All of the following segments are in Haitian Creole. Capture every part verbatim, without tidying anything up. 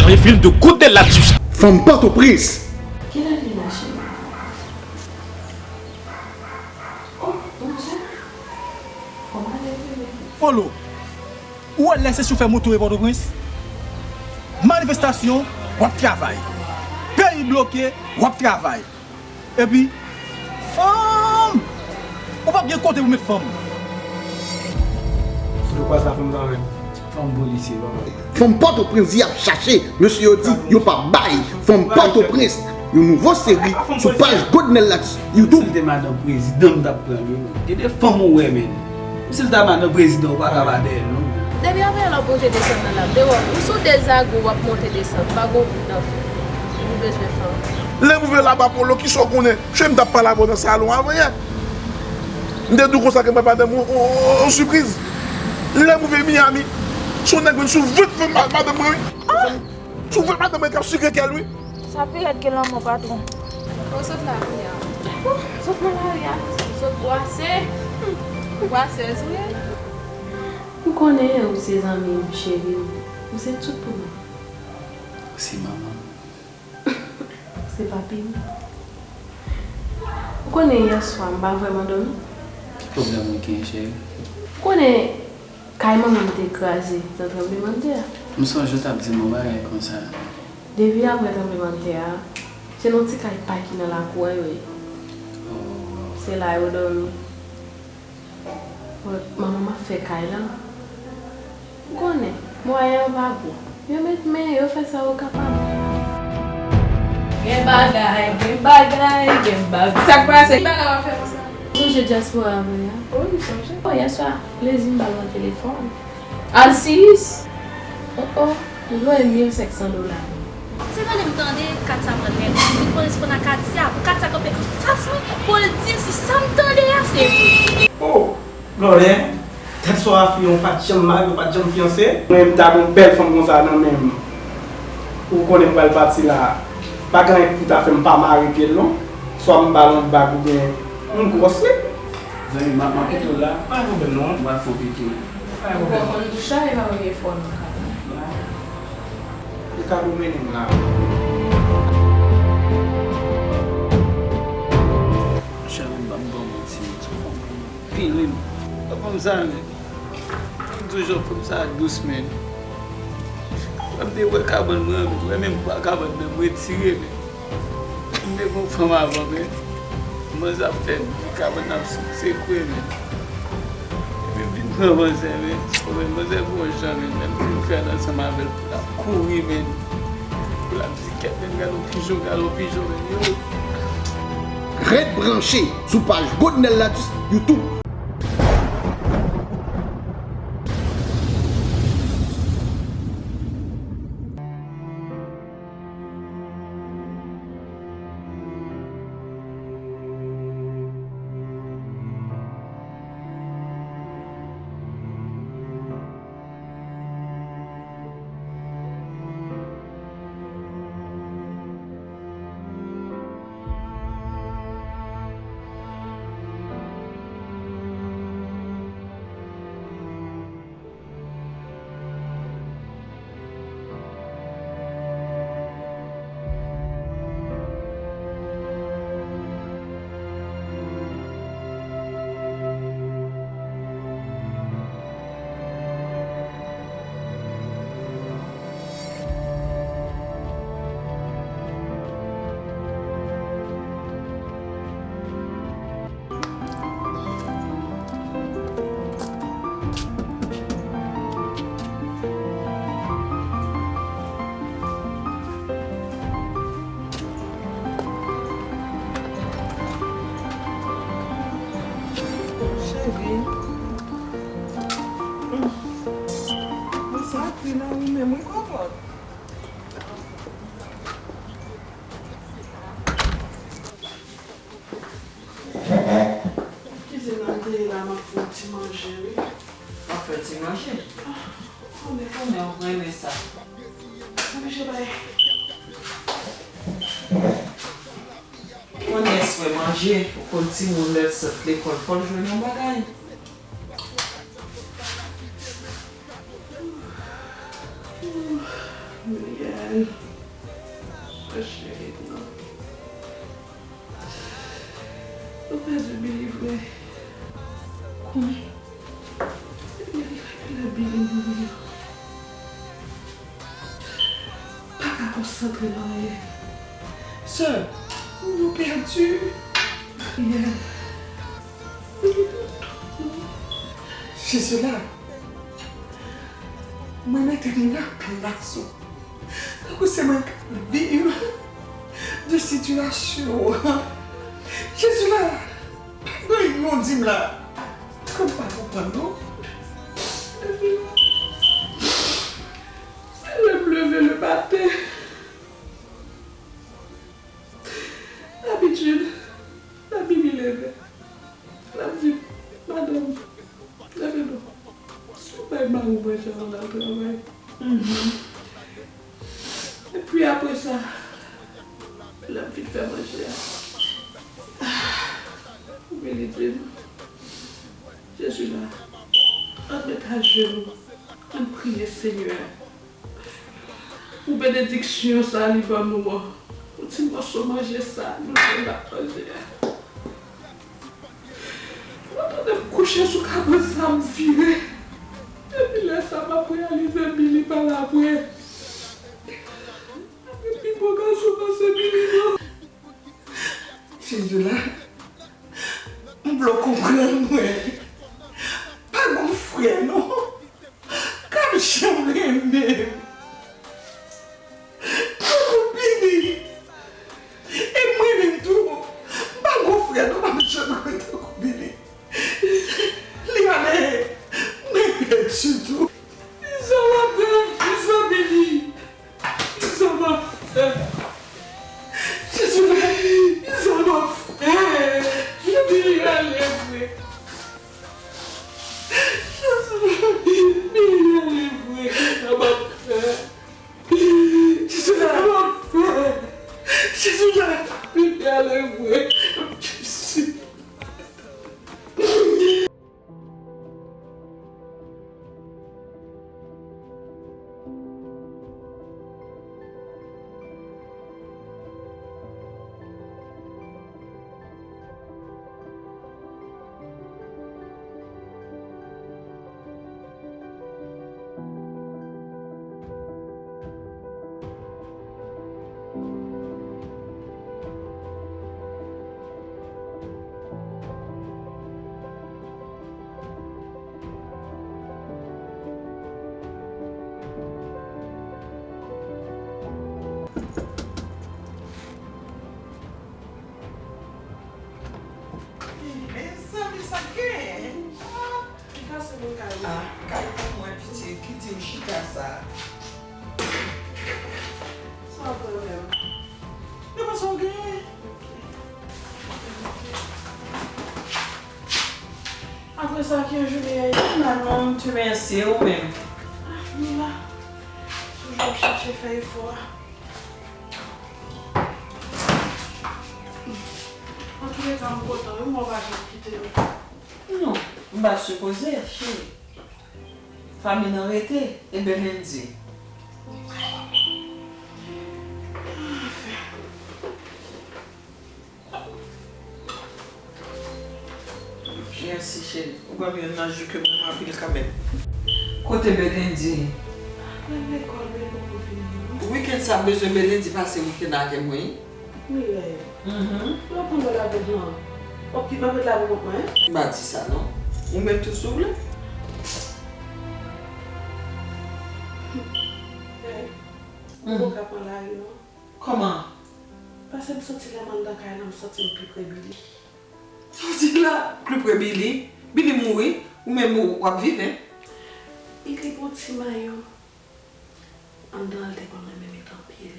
Refil de Goodnell Latus. Fanm Pòtoprens. Kilè li mache? Oh, bonjou. Kòman leve? Polo, ou wè lè se choufè moto e Pòtoprens? Manifestasyon, w ap travay. Peyi bloke, w ap travay. Epi, fanm! Ou p ap gen kote pou met fanm. Sou kwaz la fanm nan menm. Fanm polisye, papa. Fanm Pòtoprens y ap chache, mesye yo di yo p ap bay. Fanm Pòtoprens, yon nouvo seri sou paj Goodnell Latus YouTube. Si l te madanm prezidan, m t ap pran l, wi, men. Gen de fanm ou wè, men. Si l ta madanm prezidan, ou pa ka pa dèyè l, non, men. Depi apre lè w ap monte desann nan la, m te wè w, ou sou de zago w ap monte desann, pa gon bout nan fè. Ou bezwen fanm. Lè m rive laba Polo, kisa w konnen? Cheri, m t ap pale avè w nan salon avan yè. M te di w konsa ke m bay madanm ou, ou, ou, ou sipriz. Lè m rive Miami, se yon nèg vin sou vant fanm ma-, madanm mwen, wi. Sou vant madanm mwen k ap sikre kè l, wi. Sa pi rèd ke lanmò, patwon. Ou sot la kounye a. Sot nan lari a. Sot bwase. Bwasèz ou ye. M konnen ou se zanmi m, cheri m. Ou se tout pou mwen. Ou se manman m. Ou se papi m. Ou konnen yè swa m pa vrèman dòmi. Ki pwoblèm ou gen, cheri? Ou konnen kay manman m te kraze nan tranblemanntè a. M sonje w t ap di m yon bagay konsa. Depi apre tranblemanntè a, se nan ti kay pa ki nan lakou a yo ye. Oh. Se la yo dòmi. Bon, manman m ap fè kay la. Ou konnen, mwayen yo pa gwo. Yo met men, yo fè sa yo kapab. Gen bagay, gen bagay, gen bagay. Sa k pase? Ki bagay w ap fè konsa? Ou sonje dyaspora mwen an? Wi, m sonje. Bon, yè swa, plezi m ba l nan telefòn. Alsiyis! Oh, oh, li voye mil senk san dola. Se tande m tande Katia pran nèg, m vin konnen se pandan Katia, pou Katia kanpe anfas mwen, pou l di m si sa m tande a se vre. Oh, Gòlè, tèt swa a fi an, ou pa t janm marye, ou pa t janm fiyanse. Mwen, m ta gen yon bèl fanm konsa nan men m. Ou konnen m pral pati la. Pa gen anyen ki pou ta fè m pa mare pye l non. Swa m ba l yon bag oubyen yon gwòs li. Zanmi m, m ap kite w la. Pa gen pwoblèm non. M pral fè w pete. Pa gen pwoblèm. Ou konn bouch la, e pa premye fwa w nan kay la. Li ka domine m la. Monchè, men m p ap ba w manti, se yon fanm anpil wi. Fanm sa, men. M di w jan fanm sa dous, men. Lè m te wè kabann mwen, mwen menm pa kabann nan m retire, men. M te gon fanm avan, men. Manzè ap fè bri, kabann nan ap sekwe, men. Epi m vin pran manzè, men. Ou wè manzè gon jan, men. Lè m fin fè l ansanm avè l, pou l ap kouri, men. Pou l ap di kèt, men, gade yon pijon, gade yon pijon, men. Yo. Ret branche sou paj Goodnell Latus YouTube. Cheri. Sa ap ri la wi, men mwen konprann. Kizin nan m te ye la, m ap fè yon ti manje, wi. W ap fè ti manje? Ah, konnen, konnen, ou renmen sa. M oblije bay. Konnen swè manje, ou konn timoun lè l sot lekòl, fò l jwenn yon bagay. Miguel, cheri, non. Nou pèdi Billy vre. Kòman? Depi lè Billy mouri an, pa ka konsantre nan anyen. Sè, nou pèdi. Billy te tout pou nou. Jezi la, mwen mete m nan plas ou. Tankou se mwen k ap viv de sitiyasyon an. Jezi la, pa gen anyen w di m la. Tankou m pa konprann non. Se lè m leve le maten. Dabitid, lè Billy leve, l ap di, "Madanm, leve non. Si w bay mari w manje avan l al travay." Epi apre sa, lè m fin fè manje a, Billy di m, "Jezi la, ann met ajenou, ann priye Senyè a." Pou benediksyon sa li ban nou an. Pou ti mòso manje sa nou jwenn n ap manje a. Mwen tande m kouche sou kabann sa, m vire. Depi lè sa, m ap reyalize Billy pa la vre. Pa gen pi bon gason pase Billy non. Jezi la, m vle w konprann mwen. Pa gon frè non. K ap janm renmen m tankou Billy. E mwen menm tou, m pa gon frè non, m ap janm renmen tankou Billy. Li ale, mwen pèdi tou. Kisa w ap fè? Kisa Billy? Kisa m ap fè? Jezi, kisa m ap fè? Billy ale vre. Jezi, Billy ale vre. Kisa m ap fè? Kisa m ap fè? Jezi, Billy ale vre. Jezi. Mezanmi, sa k genyen? Ah, li pase nan kay ou. Ah, kay pou mwen, pitit, kite m chita sa. Sa w pran menm? Nan pa sa w genyen. Apre sa, ki jan jounen an ye? M la non, m te mèsi, ou menm? Ah, m la. Toujou ap chache fè efò a. Antouleka, m kontan wi, mwen pa janm kite nou. Non, m pa sipoze, cheri. Fanmi nan rete, e Belendy? Mèsi, cheri. Ou ban m youn nan jou ke m renmen anpil kanmenm. Kote Belendy? Al lekòl, men li poko vini, non. Wikenn sa, m bezwen Belendy pase wikenn avè mwen. Mireille. Mhm. Lè w konn mwen lavi m nan. W ap kite m ap ret la pou kont mwen? M pa di sa, non. Ou menm tou, si w vle. Hey, m poko ka pran lari, non. Kòman? Paske m santi lè m anndan kay la, m santi m pi pre Billy. Sa w di la? Pi pre Billy? Billy mouri, ou menm ou, w ap viv, en? Billy gon ti mayo. Anndan, l te konn renmen met anpil.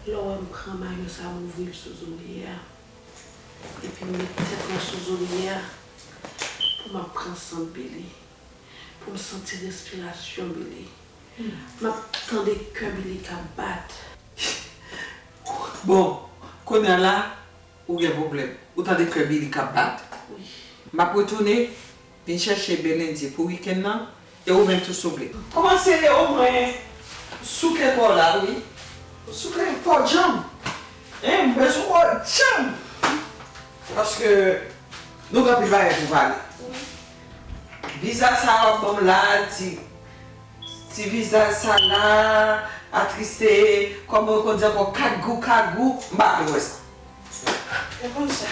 Lè w wè m pran mayo sa, m ouvri l sou zorye a. Epi m met tèt mwen sou zorye a. Pou m ap pran sant Billy. Pou m santi respirasyon Billy. M ap tande kè Billy k ap bat. Bon, kounye a la, ou gen pwoblèm. Ou tande kè Billy k ap bat? Wi. M ap retounen vin chèche Belendy pou wikenn nan, e ou menm tou si w vle. Kòmanse e ou mwen, Fò la, wi. Souple, fò djanm. Hein, m bezwen fò djanm. Paske nou gen anpil bagay pou pale. Vizaj sa w ap ban m la, ti, ti vizaj sa la, atriste, kòman yo konn di ankò, kagou, kagou, m pa vle wè sa. E konsa.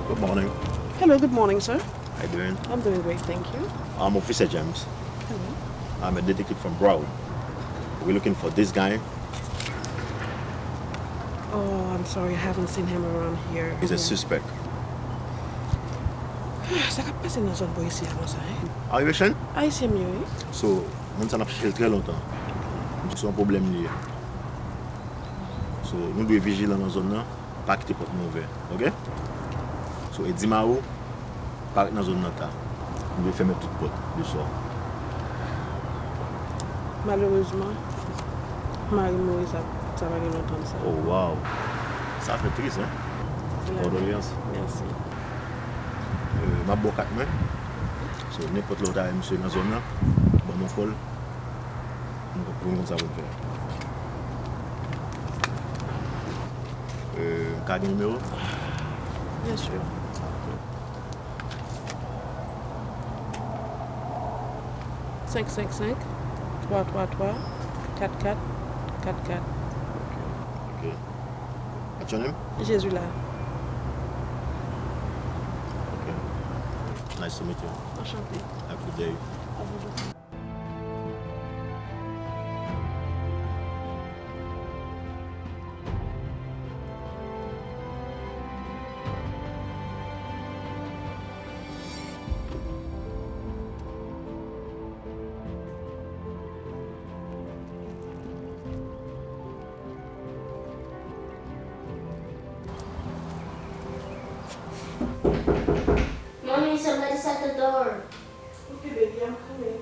Good morning. Hello, good morning, sir. How you doing? I'm doing great, thank you. I'm Officer James. Hello. I'm a detective from Broward. We're looking for this guy. Oh, I'm sorry, I haven't seen him around here. He's a suspect. Sa k ap pase nan zòn bò isi a konsa, hein? Are you Haitian? Ayisyen m ye, wi. So, moun sa n ap chèche l trè lontan. M di se yon pwoblèm li ye. So, nou dwe vijilan nan zòn nan. Pa kite pòt mwen ouvè, oke? So, e di mari w pa ret nan zòn nan ta. Nou dwe fèmen tout pòt de swa. Malerezman, mari m mouri sa, sa pa gen lontan de sa. Oh, wow! Sa fè tris, hein? Kondoleyans. Mèsi. Euh, m ap ba w kat mwen. So, nenpòt lè w ta wè misye nan zòn nan, ban m yon kòl. Pou m konn sa pou m fè. Euh, m ka gen nimewo? Byen si. Senk senk senk, twa twa twa, kat kat kat kat. Ok. What's your name? Jésus là. Ok. Nice to meet you. Enchanté. Have a good day. À vous aussi. Mommy, somebody's at the door. Okay, baby, I'm coming.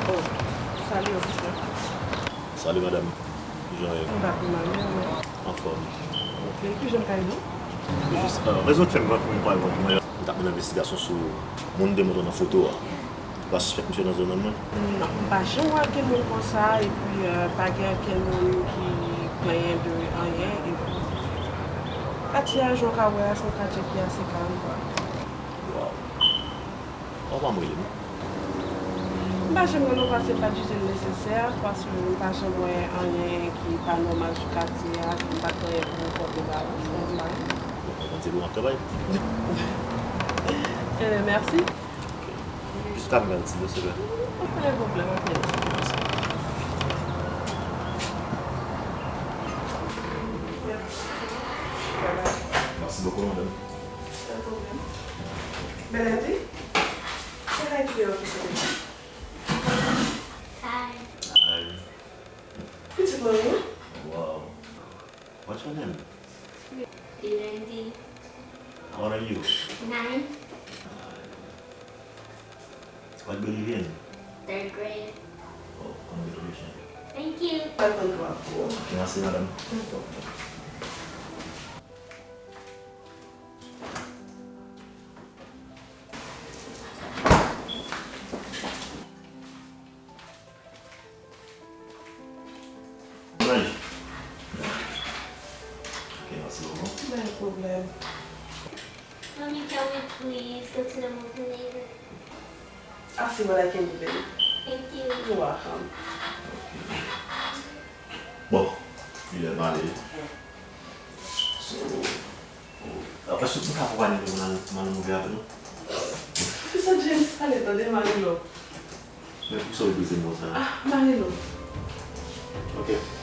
Oh, salut, officer. Salut, madame. Kijan w ye? M pa pi mal, non, men. Anfòm. Ok, kijan m ka ede w? Jis, euh, rezon k fè m vin pou m pale avè w, mwen, m t ap mennen envestigasyon sou moun m te montre w nan foto a. Ou pa sispèk misye nan zòn nan, mwen? Non, m pa janm wè okenn moun konsa, epi, euh, pa gen okenn moun ki plenyen de anyen, epi katye a, jan w ka wè a, se yon katye ki ase kalm, kwa. Waw. Ou pa m rele m? M pa janm rele w paske m pa t jije l nesesè, paske m pa janm wè anyen ki pa nòmal sou katye a, m pa t gen anyen pou m konte ba ou, m pa. Bon, mwen di pou m ap travay. Enben, mèsi. Ok. Jis ka m gade ti dosye la. Pa gen pwoblèm, ok. Mèsi. Mèsi bokou, madanm. Pa gen pwoblèm. Bèlèndi, se kay ki deyò ki sou devan? Kay. Kay. Pitit mwen wi. Wow. What's your name? Belendi. How old are you? Nine. What grade you in? Third grade. Oh, congratulations. Thank you. Mwen kontan pou ou. Ok, mèsi, madanm. Mwen kontan. Manje. Ok, mèsi bokou. Pa gen pwoblèm. Mommy, can we please go to the movie later? I'll see what I can do, baby. Thank you. You're welcome. Bon, li lè m ale. So, oh, Èske w pa konprann ke mwen nan move avè nou? Pwofesè James, ale tande Marilo. Men poukisa w repoze m konsa? Ah, Marilo. Ok.